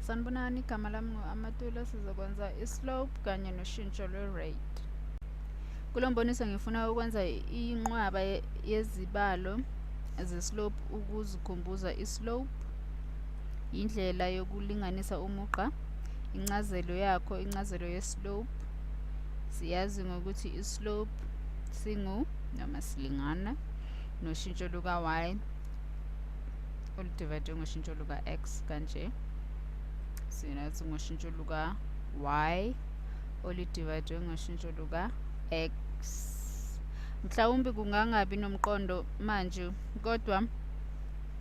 Sanibonani, igama lami ngu-Amatula. Sizokwenza i-slope kanye noshintsho lwe-rate. Kulo mboniso ngifuna ukwenza inqwaba yezibalo ze-slope ukuzikhumbuza. I-slope indlela yokulinganisa umugqa. Incazelo yakho, incazelo ye-slope siyazi ngokuthi i-slope singu noma silingana noshintsho luka-y oludivayidwe ngoshintsho luka-x kanje. Sinathi ngoshintsho luka-y oludivayidwe ngoshintsho luka-x. Mhlawumbe kungangabi nomqondo manje, kodwa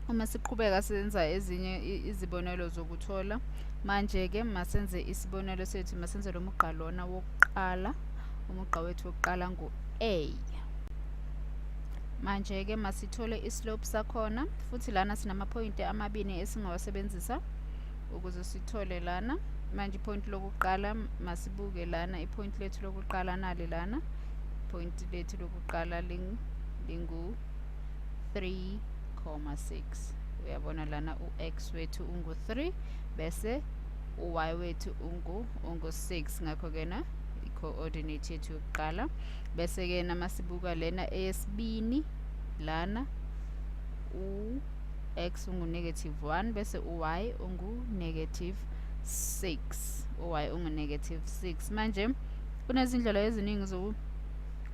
uma siqhubeka senza ezinye izibonelo zokuthola. Manje-ke masenze isibonelo sethu, masenze lo mugqa lona wokuqala. Umugqa wethu wokuqala ngu-A. Manje-ke masithole i-slope sakhona, futhi lana sinamaphoyinti amabili esingawasebenzisa ukuze sithole lana. Manje iphoyinti lokuqala, masibuke lana, iphoyinti lethu lokuqala nali lana. Iphoyinti lethu lokuqala lingu 3,6. Uyabona lana u-x wethu ungu-3 bese u-y wethu ungu-6. Ngakho-ke na i-coordinate yethu yokuqala. Bese-ke namasibuka lena eyesibini lana, u-x ungu-negative 1 bese u-y ungu-negative 6. U-y ungu-negative 6. Manje kunezindlela eziningi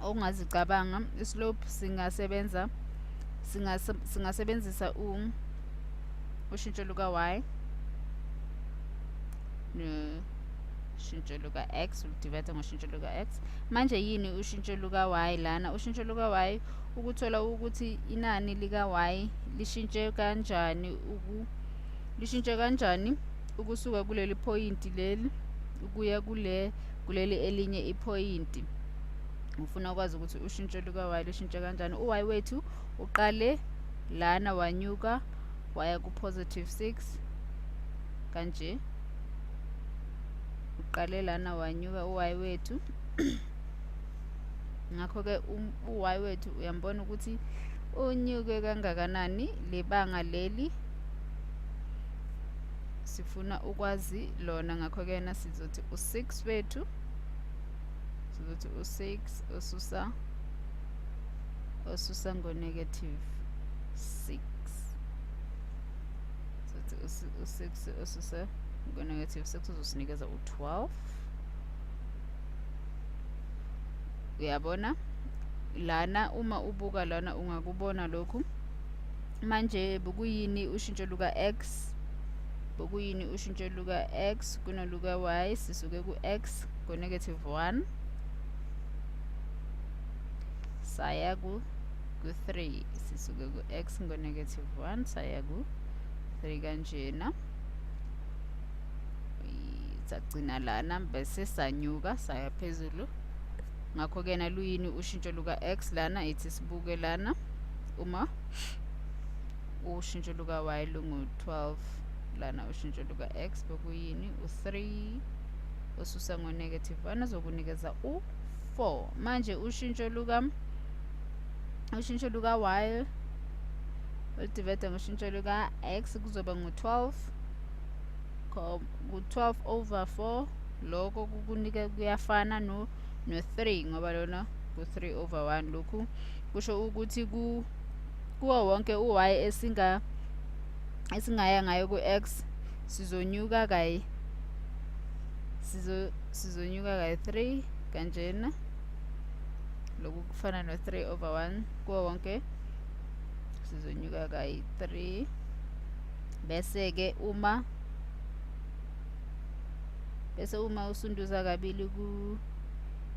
ongazicabanga. I-slope singasebenza, singasebenzisa ushintsho luka-y noshintsho luka-x, uludivayida ngoshintsho luka-x. Manje yini ushintsho luka-y lana? Ushintsho luka-y ukuthola ukuthi inani lika-y lishintshe kanjani, lishintshe kanjani ukusuka kuleli phoyinti leli ukuya kuleli elinye iphoyinti. Ufuna ukwazi ukuthi ushintsho luka-y lushintshe kanjani. U-y wethu uqale lana wanyuka waya ku-positive 6 kanje. Uqale lana wanyuka u-y wethu. Ngakho-ke u-y wethu uyambona ukuthi unyuke kangakanani. Lebanga leli sifuna ukwazi lona, ngakho-ke na sizothi u-6 wethu, sizothi u-6 osusa ngo-negative 6. Sizothi u-6 osusa ngo-negative 6 uzosinikeza u-12. Uyabona lana, uma ubuka lana ungakubona lokhu. Manje bokuyini ushintsho luka-x? Bokuyini ushintsho luka-x kunoluka y? Sisuke ku-x ngo-negative 1 saya ku-3. Sisuke ku-x ngo-negative 1 saya ku-3 kanjena. Sagcina lana bese sanyuka saya phezulu. Ngakho-ke na luyini ushintsho luka-x lana? Ithi sibuke lana, uma ushintsho luka-y lungu-12 lana ushintsho luka-x bokuyini? U-3 osusa ngo-negative 1 ozokunikeza u-4. Manje ushintsho luka-y oludivayida ngoshintsho luka-x kuzoba ngu-12, ku-12 over 4. Lokho kukunika kuyafana no-3 ngoba lona ku-3 over 1. Lokhu kusho ukuthi kuwo wonke u-y esingaya ngayo ku-x sizonyuka kayi-3 kanjena. Lokhu kufana no-3 over 1 kuwo wonke, sizonyuka kayi-3. Bese-ke uma usunduza kabili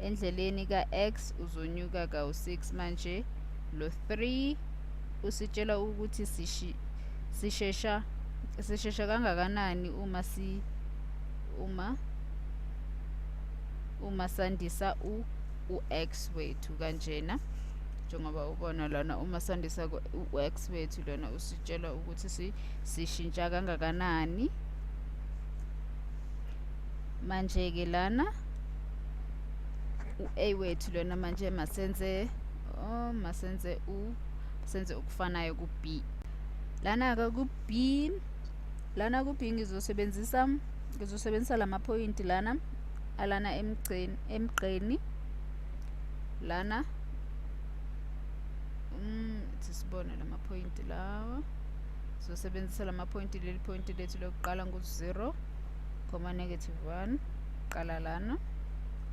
endleleni ka-x uzonyuka kawu-6. Manje lo 3 usitshela ukuthi sishesha kangakanani uma sandisa u-x wethu kanjena. Njengoba ubona lana, uma sandisa u-x wethu lona usitshela ukuthi sishintsha kangakanani. Manje-ke lana u-a wethu lona, manje masenze okufanayo ku-b. Lana-ke ku-b Lana ku-B ngizosebenzisa lamaphoyinti lana alana emgqeni lana. Sisibone lamaphoyinti lawa. Sizosebenzisa lamaphoyinti, leli phoyinti lethu lokuqala ngu-0, -1, qala lana.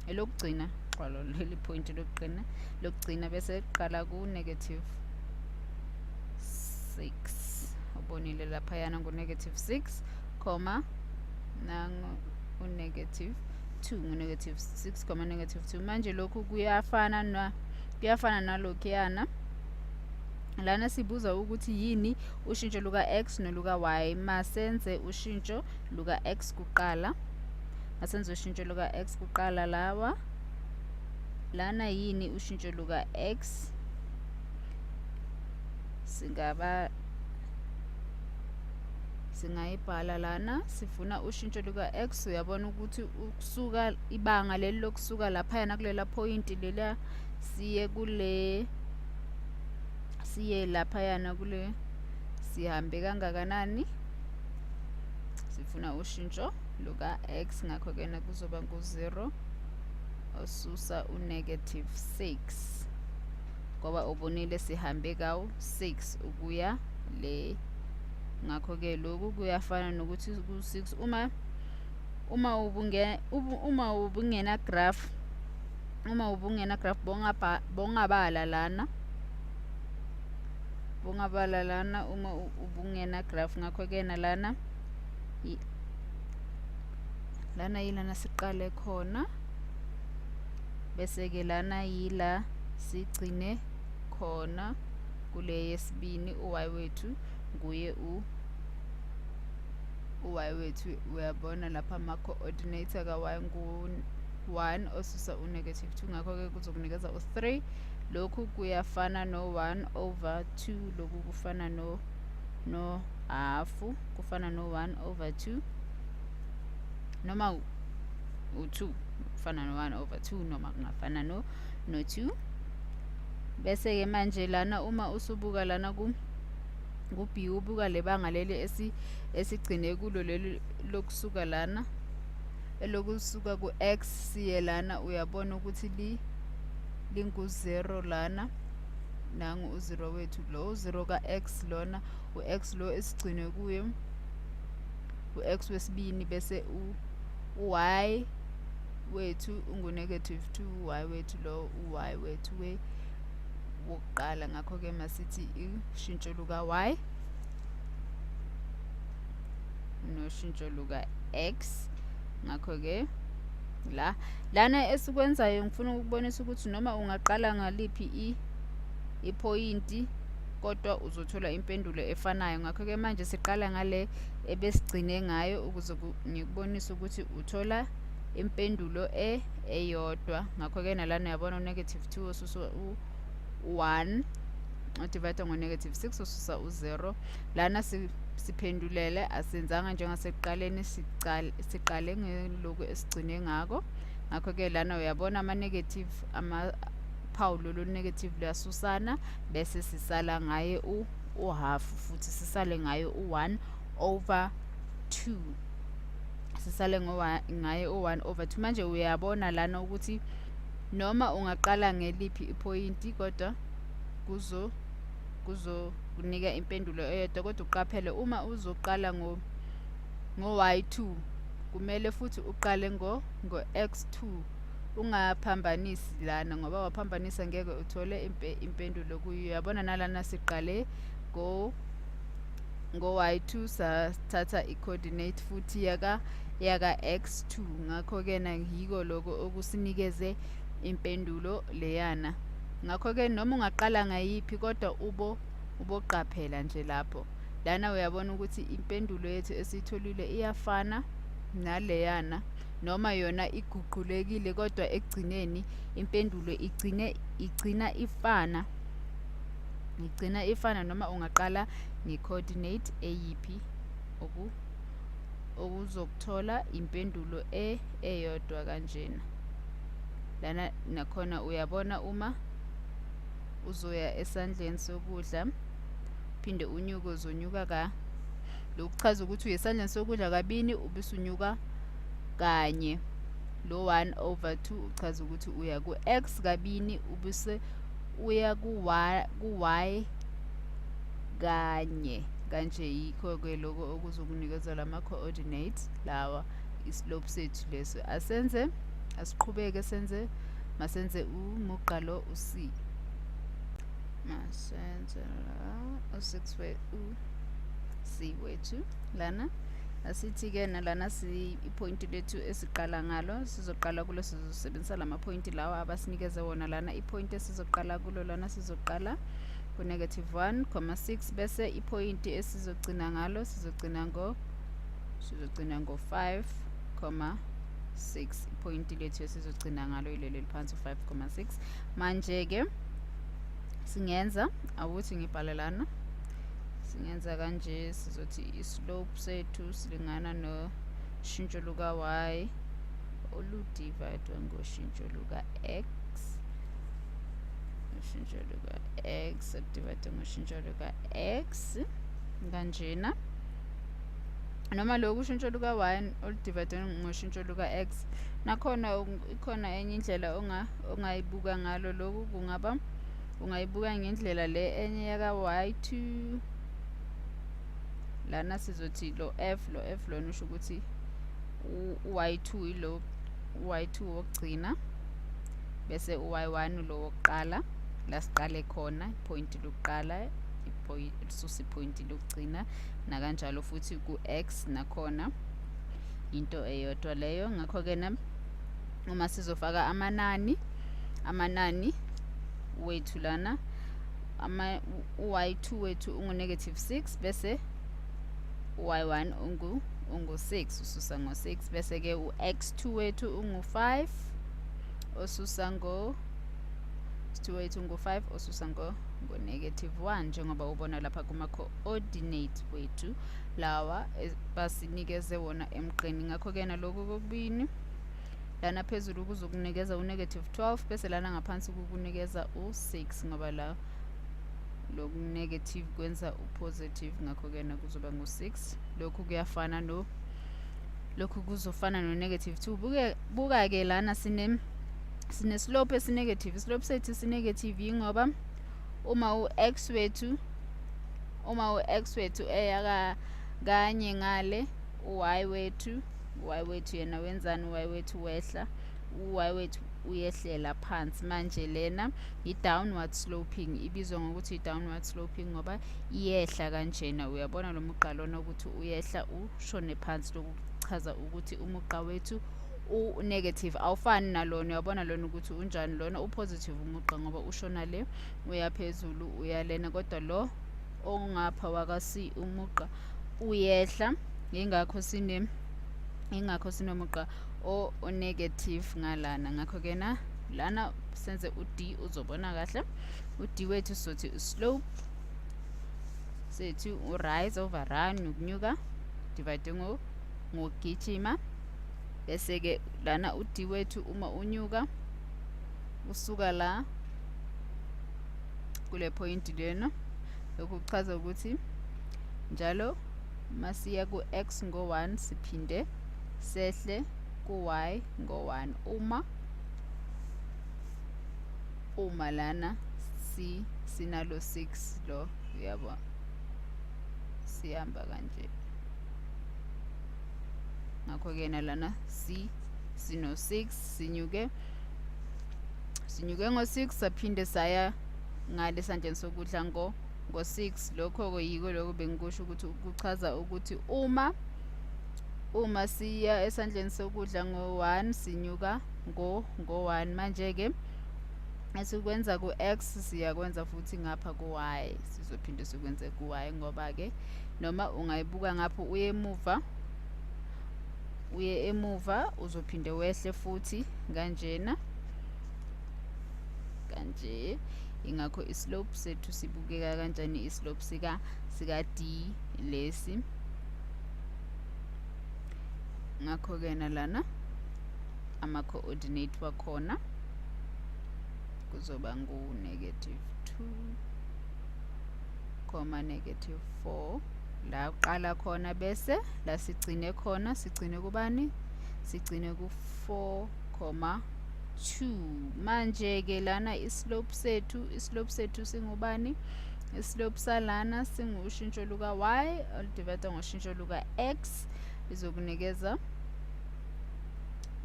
Elokugcina, xolo, leli phoyinti lokugcina bese qala ku--6. Ubonile laphayana ngu--6, nangu u--2, ngu--6, -2. Manje lokhu kuyafana nalokhuyana. Lana sibuza ukuthi yini ushintsho luka-x noluka-y. Masenze ushintsho luka-x kuqala. Masenze ushintsho luka-x kuqala lawa. Lana yini ushintsho luka-x? Singayibhala lana, sifuna ushintsho luka-x. Uyabona ukuthi ukusuka ibanga leli lokusuka laphayana kulela phoyinti leliya siye kule, siye laphayana kule, sihambe kangakanani? Sifuna ushintsho luka-x, ngakho-ke kuzoba ngu-0 osusa u--6, ngoba ubonile sihambe kawu-6 ukuya le. Ngakho-ke lokhu kuyafana nokuthi ku-6. Uma ubungena graph, bongabala lana, uma ubungena graph. Ngakho-ke lana lana yilana siqale khona, bese ke lana yila sigcine khona kule yesibini. U-y wethu nguye u-y wethu. Uyabona lapha ama-coordinates ka-y ngu-1 osusa u--2, ngakho-ke kuzokunikeza u-3. Lokhu kuyafana no-1 over 2, lokhu kufana no hafu, kufana no-1 over 2 noma u-2, kufana no-1 over 2 noma kungafana no-2. Bese-ke manje lana uma usubuka lana ku-B, ubuka lebanga leli esigcine kulo, leli lokusuka lana, elokusuka ku-x siye lana, uyabona ukuthi lingu-0 lana. Nangu u-0 wethu lo, u-0 ka-x lona, u-x lo esigcine kuye, u-x wesibini, bese u-y wethu ungu--2, y wethu lo, u-y wethu wokuqala. Ngakho-ke masithi ushintsho luka-y noshintsho luka-x. Ngakho-ke lana esikwenzayo, ngifuna ukubonisa ukuthi noma ungaqala ngaliphi iphoyinti kodwa uzothola impendulo efanayo. Ngakho-ke manje siqala ngale ebesigcine ngayo ukuze ngikubonise ukuthi uthola impendulo eyodwa. Ngakho-ke nalana uyabona u--2 osusa u-1 udivide ngo--6 osusa u-0. Lana siphendulele, asenzanga njengasekuqaleni, siqale ngeloku esigcine ngako. Ngakho-ke lana uyabona ama-negative, amaphawu lolu negative luyasusana, bese sisala ngaye u-half, futhi sisale ngaye u-1 over 2, sisale ngaye u-1 over 2. Manje uyabona lana ukuthi noma ungaqala ngeliphi iphoyinti kodwa kuzokunika impendulo eyodwa. Kodwa uqaphele, uma uzoqala ngo-y2 kumele futhi uqale ngo-x2, ungaphambanisi lana, ngoba waphambanisa ngeke uthole impendulo kuyo. Uyabona nalana siqale ngo-y2, sathatha i-coordinate futhi yaka x2. Ngakho-ke yiko lokho okusinikeze impendulo leyana. Ngakho-ke noma ungaqala ngayiphi kodwa uboqaphela nje lapho. Lana uyabona ukuthi impendulo yethu esiyitholile iyafana naleyana, noma yona iguqulekile, kodwa ekugcineni impendulo igcina ifana, noma ungaqala nge-coordinate eyiphi okuzokuthola impendulo eyodwa kanjena. Lana nakhona uyabona uma uzoya esandleni sokudla phinde unyuke, uzonyuka Lokhu kuchaza ukuthi uye esandleni sokudla kabini ubusunyuka kanye. Lo 1 over 2 uchaza ukuthi uya ku-x kabini ubuse uya ku-y kanye. Kanje yikho-ke lokho okuzokunikeza lama-coordinates lawa, i-slope sethu leso. Asenze, asiqhubeke senze, masenze umugqa lo u-C. Masenze la u-6 u-C wethu lana. Asithi-ke nalana iphoyinti lethu esiqala ngalo, sizoqala kulo, sizosebenzisa lamaphoyinti lawa abasinikeze wona lana. Iphoyinti esizoqala kulo lana, sizoqala ku-negative 1,6, bese iphoyinti esizogcina ngalo sizogcina ngo-5,6. Iphoyinti lethu esizogcina ngalo ilelo eliphansi, u-5,6. Manje-ke singenza awuthi ngibhale lana, singenza kanje, sizothi i-slope sethu silingana noshintsho luka-y oludivayidwe ngoshintsho luka-x, ushintsho luka-x oludivayidwe ngoshintsho luka-x kanjena, noma lokhu ushintsho luka-y oludivayidwe ngoshintsho luka-x. Nakhona ikhona enye indlela ongayibuka ngalo lokhu, kungaba ungayibuka ngendlela le enye yaka-y2 lana. Sizothi lo f, lo f lona usho ukuthi u-y2 ilo u-y2 wokugcina, bese u-y1 lo wokuqala, la siqale khona iphoyinti lokuqala lisusa iphoyinti lokugcina, nakanjalo futhi ku-x nakhona into eyodwa leyo. Ngakho-ke na uma sizofaka amanani wethu lana, u-y2 wethu ungu-negative 6, bese u-y1 ungu-6, ususa ngo-6, bese-ke u-x2 wethu ungu-5, osusa ngo x2 wethu ungu-5, osusa ngo-negative 1, njengoba ubona lapha kuma-coordinate wethu lawa basinikeze wona emgqeni. Ngakho-ke nalokhu kokubini lana phezulu kuzokunikeza u-negative 12, bese lana ngaphansi kukunikeza u-6, ngoba la loku negative kwenza u-positive, ngakho-ke kuzoba ngu-6. Lokhu kuyafana no lokhu kuzofana no-negative 2. Buka-ke lana sine slope esi-negative. Islope sethu si-negative yingoba uma u-x wethu eya kanye ngale, u-y wethu yena wenzani? U-y wethu wehla, u-y wethu uyehlela phansi. Manje lena i-downward sloping, ibizwa ngokuthi i-downward sloping ngoba iyehla kanjena. Uyabona lo mugqa lona ukuthi uyehla ushone phansi, lokhu kuchaza ukuthi umugqa wethu u-negative, awufani nalona. Uyabona lona ukuthi unjani? Lona u-positive umugqa ngoba ushona le uya phezulu uyalena, kodwa lo ongapha waka-C umugqa uyehla, ingakho sinomugqa o-negative ngalana. Ngakho-ke na lana senze u-D, uzobona kahle u-D wethu, sizothi slope sethu u-rise over run, ukunyuka divide ngokugijima, bese-ke lana u-D wethu uma unyuka usuka la kule point lena. Lokhu kuchaza ukuthi njalo masiya ku-x ngo-1 siphinde sehle ku-y ngo-1, uma lana sinalo 6 lo, uyabo sihamba kanje. Ngakho-ke nalana sino 6, sinyuke ngo-6, saphinde saya ngale esandleni sokudla ngo-6. Lokho-ke yiko lokho bengikusho ukuthi kuchaza ukuthi uma siya esandleni sokudla ngo-1 sinyuka ngo-1. Manje-ke esikwenza ku-x siyakwenza futhi ngapha ku-y, sizophinde sikwenze ku-y, ngoba-ke noma ungayibuka ngapho uye emuva uzophinde wehle futhi kanjena kanje. Ingakho islope sethu sibukeka kanjani, islope sika D lesi. Ngakho-ke nalana ama-coordinate wakhona kuzoba ngu-negative 2, negative 4. La uqala khona bese la sigcine khona, sigcine kubani? Sigcine ku-4,2. Manje-ke lana islope sethu singubani? Islope salana singushintsho luka y oludivide ngoshintsho luka x, lizokunikeza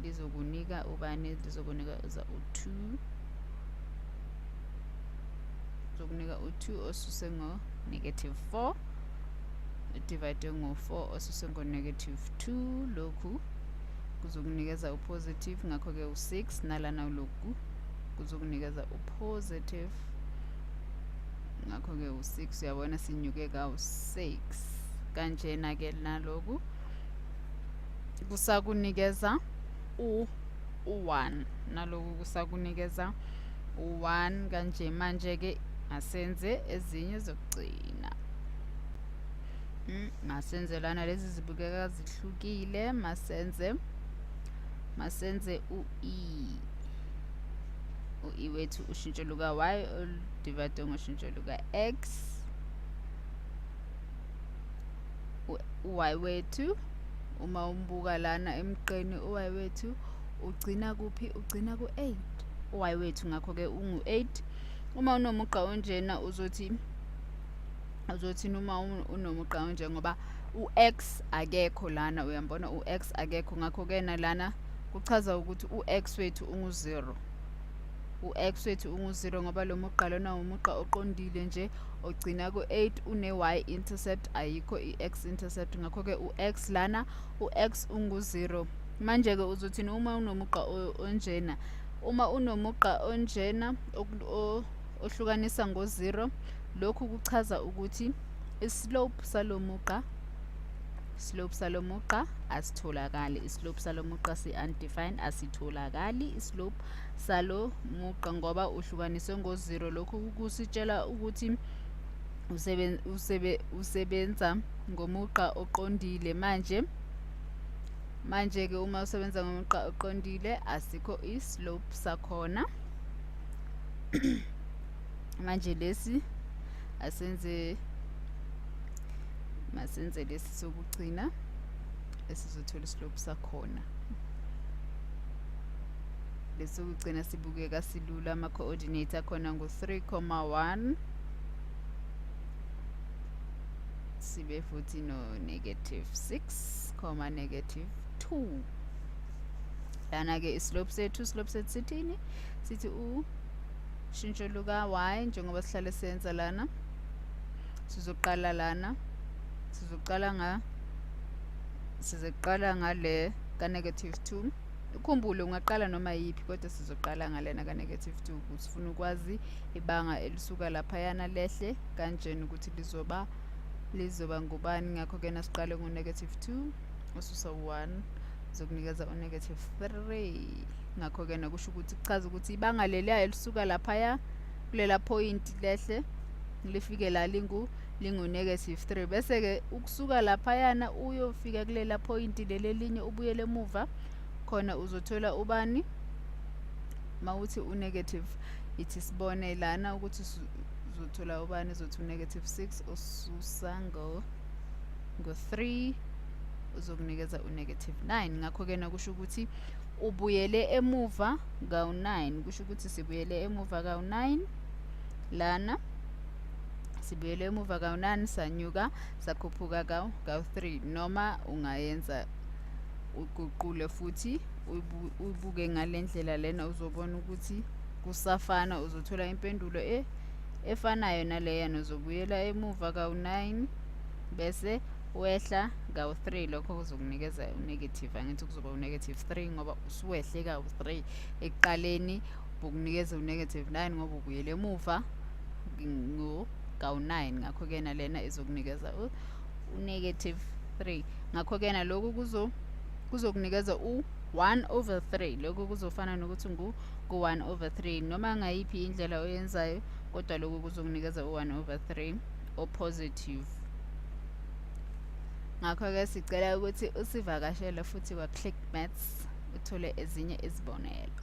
lizokunika ubani? Lizokunika u2, zokunika u2 osuse ngo negative 4 divide ngo4 osuse ngo negative 2. Lokhu kuzokunikeza upositive, ngakho-ke u6, nalana lokhu kuzokunikeza upositive, ngakho-ke u6. Uyabona sinyuke kawu-6 kanjena-ke, naloku kusakunikeza u-1, naloku kusakunikeza u-1 kanje. Manje-ke asenze ezinye zokugcina. Masenze lana lezi zibukeka zihlukile. Masenze u-e wethu, ushintsho luka y oludivide ngoshintsho luka x. U-y wethu uma umbuka lana emgqeni, u-y wethu ugcina kuphi? Ugcina ku-8 u-y wethu, ngakho-ke ungu-8. Uma unomugqa onjena uzothi noma unomugqa onje, ngoba u-x akekho lana, uyambona u-x akekho, ngakho-ke nalana kuchaza ukuthi u-x wethu ungu-0. U-x wethu ungu-0 ngoba lo mugqa lona umugqa oqondile nje ogcina ku-8, une-y intercept, ayikho i-x intercept, ngakho-ke u-x lana, u-x ungu-0. Manje-ke uzothini uma unomugqa onjena? Uma unomugqa onjena ohlukanisa ngo-0, lokhu kuchaza ukuthi islope salomugqa, slope salomugqa asitholakali. Islope salomugqa si-undefined, asitholakali islope salomugqa ngoba uhlukaniswe ngo-0. Lokhu kusitshela ukuthi usebenza ngomugqa oqondile. Manje-ke uma usebenza ngomugqa oqondile, asikho islope sakhona. Manje lesi asenze, masenze lesi sokugcina esizothola islope sakhona. Lesi sokugcina sibukeka silula, ama-coordinate akhona ngu-3,1, sibe futhi no negative 6, negative 2. Lana-ke islope sethu, slope sethu sithini? Sithi ushintsho luka y, njengoba sihlale senza lana, sizoqala lana, sizoqala ngale ka negative 2. Ukhumbule ungaqala noma yiphi, kodwa sizoqala ngalena ka negative 2. Sifuna ukwazi ibanga elisuka laphayana lehle kanjena ukuthi lizoba ngubani. Ngakho-ke nasiqale ngo-negative 2 ususa 1 zokunikeza u-negative 3. Ngakho-ke nakusho ukuthi kuchaza ukuthi ibanga leliya elisuka laphaya kulela point lehle lifike la lingu negative 3, bese-ke ukusuka laphayana uyofika kulela point leli elinye ubuyele emuva khona uzothola ubani? Mawuthi u-negative, ithi sibone lana ukuthi uzothola ubani. Uzothi u-negative 6 ususa ngo-3 uzokunikeza u-negative 9. Ngakho-ke nakusho ukuthi ubuyele emuva kawu-9, kusho ukuthi sibuyele emuva kawu-9 lana, sibuyele emuva kawu-9, sanyuka sakhuphuka kawu-3. Noma ungayenza uguqule futhi uyibuke ngale ndlela lena, uzobona ukuthi kusafana, uzothola impendulo efanayo naleyana. Uzobuyela emuva kawu-9 bese wehla kawu-3, lokho kuzokunikeza u-negative, angithi kuzoba u-negative 3 ngoba usuwehle kawu-3. Ekuqaleni bukunikeza u-negative 9 ngoba ubuyele emuva kawu-9, ngakho-ke nalena izokunikeza u-negative 3. Ngakho-ke naloku kuzokunikeza u-1 over 3. Lokhu kuzofana nokuthi ngu-1 over 3, noma ngayiphi indlela oyenzayo, kodwa lokhu kuzokunikeza u-1 over 3 o-positive. Ngakho-ke sicela ukuthi usivakashele futhi kwa-Click Maths uthole ezinye izibonelo.